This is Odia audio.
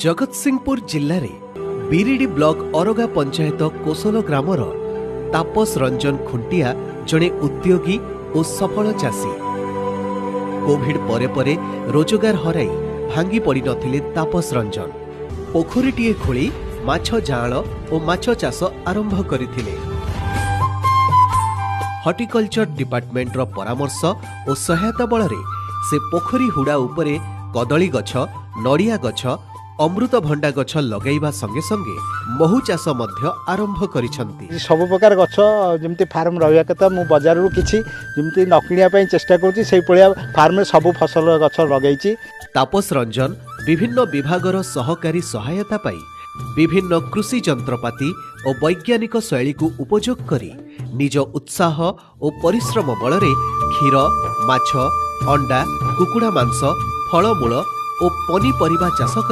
ଜଗତସିଂହପୁର ଜିଲ୍ଲାରେ ବିରିଡି ବ୍ଲକ ଅରଗା ପଞ୍ଚାୟତ କୋଶଲ ଗ୍ରାମର ତାପସ ରଞ୍ଜନ ଖୁଣ୍ଟିଆ ଜଣେ ଉଦ୍ୟୋଗୀ ଓ ସଫଳ ଚାଷୀ। କୋଭିଡ ପରେ ପରେ ରୋଜଗାର ହରାଇ ଭାଙ୍ଗି ପଡ଼ିନଥିଲେ ତାପସ ରଞ୍ଜନ। ପୋଖରୀଟିଏ ଖୋଳି ମାଛ ଜାଆଁଳ ଓ ମାଛ ଚାଷ ଆରମ୍ଭ କରିଥିଲେ। ହର୍ଟିକଲଚର ଡିପାର୍ଟମେଣ୍ଟର ପରାମର୍ଶ ଓ ସହାୟତା ବଳରେ ସେ ପୋଖରୀ ହୁଡ଼ା ଉପରେ କଦଳୀ ଗଛ, ନଡ଼ିଆ ଗଛ, ଅମୃତଭଣ୍ଡା ଗଛ ଲଗାଇବା ସଙ୍ଗେ ସଙ୍ଗେ ମହୁ ଚାଷ ମଧ୍ୟ ଆରମ୍ଭ କରିଛନ୍ତି। ସବୁ ପ୍ରକାର ଗଛ ଯେମିତି ଫାର୍ମ ରହିବା କଥା, ମୁଁ ବଜାରରୁ କିଛି ଯେମିତି ନ କିଣିବା ପାଇଁ ଚେଷ୍ଟା କରୁଛି, ସେଇଭଳିଆ ଫାର୍ମରେ ସବୁ ଫସଲ ଗଛ ଲଗେଇଛି। ତାପସ ରଞ୍ଜନ ବିଭିନ୍ନ ବିଭାଗର ସହକାରୀ ସହାୟତା ପାଇ ବିଭିନ୍ନ କୃଷି ଯନ୍ତ୍ରପାତି ଓ ବୈଜ୍ଞାନିକ ଶୈଳୀକୁ ଉପଯୋଗ କରି ନିଜ ଉତ୍ସାହ ଓ ପରିଶ୍ରମ ବଳରେ କ୍ଷୀର, ମାଛ, ଅଣ୍ଡା, କୁକୁଡ଼ା ମାଂସ, ଫଳମୂଳ ଓ ପନିପରିବା ଚାଷ କରି